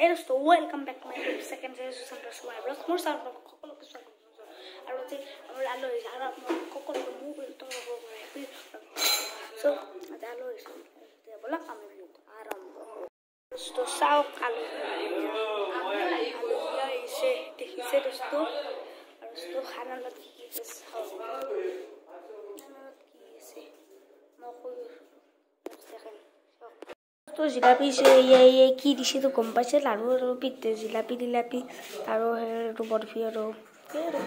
হে দোস্ত, welcome back to my second channel মোৰ চেনেল সকলোকে স্বাগতম জনাইছোঁ। আৰু আজি আমাৰ আলহী আহিছে আৰু আপোনালোক সকলোকে মোৰ চ' আজি আলহী আহিছে। এতিয়া ব'লক, আমি ভিডিঅ'টো আৰম্ভ কৰোঁ। দোস্ত, চাওক, আলহী আলহী আহিছে, দেখিছে দোস্ত? আৰু দোস্ত, খানাৰ লগত কি কি আছে চাওক। খানাৰ লগত কি আছে মই কৈ আছোঁ। তো জিলাপি কি দিছে তো গম পাইছে, লাড়ু আৰু পিঠা, জিলাপি তিলাপি আৰু সেই বৰফি আৰু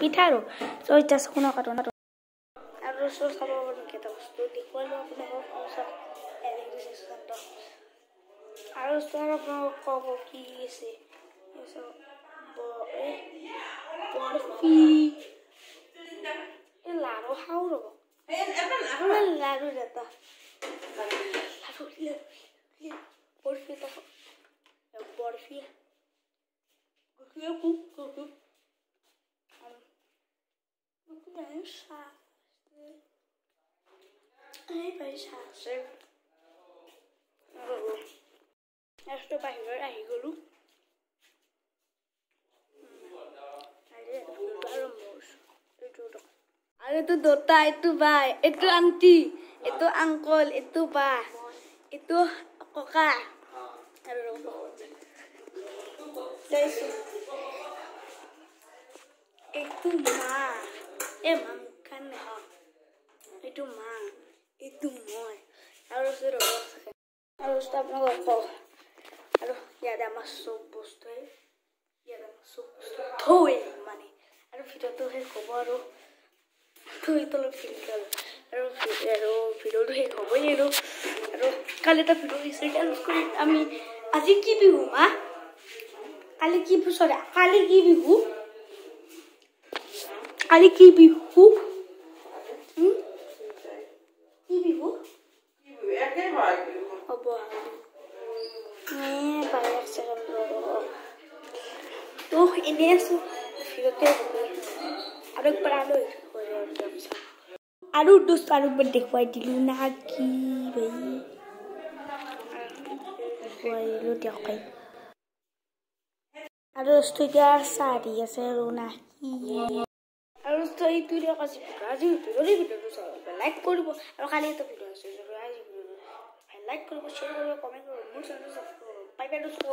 পিঠা আৰু চ' এতিয়া কোনো কাৰণ আৰু চাব পাৰিম। কেইটা বস্তু দেখুৱালো আপোনালোকক। আৰু আপোনালোকক ক'ব কি আছে। বৰফি, এই লাড়ু খাওঁ, ৰ'ব, লাড়ু এটা, লাড়ু, বৰফি এটা, বৰফি। চাহ আছে। বাহিৰত আহি গ'লোঁ। আৰু এইটো দেউতা, এইটো বাই, এইটো আণ্টি, এইটো আংকল, এইটো বা, এইটো ককা। আৰু এইটো মা, এই মা মুখখন নেখাওঁ। এইটো মা, এইটো মই। আৰু আৰু আপোনালোকক কওঁ, আৰু ইয়াতে আমাৰ চব বস্তুৱে, ইয়াতে আমাৰ চব বস্তু থৈ মানে আৰু ভিডিঅ'টো শেষ হ'ব আৰু থৈ তলত ফিল্টাৰ আৰু আৰু ভিডিঅ'টো শেষ হ'বই। আৰু কালি এটা ভিডিঅ' দিছে কৰিম আমি। আজি কি বিহু মা? কালি কি, চৰি, কালি কি বিহু? কালি কি বিহু? কি বিহু হ'ব? তো এনেই আছো ভিডিঅ'তে আৰু একবাৰ আলহী আৰু দোস্ত, আৰু একবাৰ দেখুৱাই দিলোঁ না কি ভাই? দেখুৱাই দিলোঁ দিয়ক ভাই। আৰু দোস্ত, এতিয়া চাহ দি আছে আৰু না কি? আৰু দোস্ত, এইটো দিয়ক আজি ভিডিঅ'। আজি যদি ভিডিঅ'টো চাই লাইক কৰিব। আৰু কালি এটা ভিডিঅ' আছে। আজি ভিডিঅ'টো লাইক কৰিব, শ্বেয়াৰ কৰিব, কমেণ্ট কৰিব, মোৰ চেনেলটো ছাবস্ক্ৰাইব কৰিব। বাই বাই দোস্ত।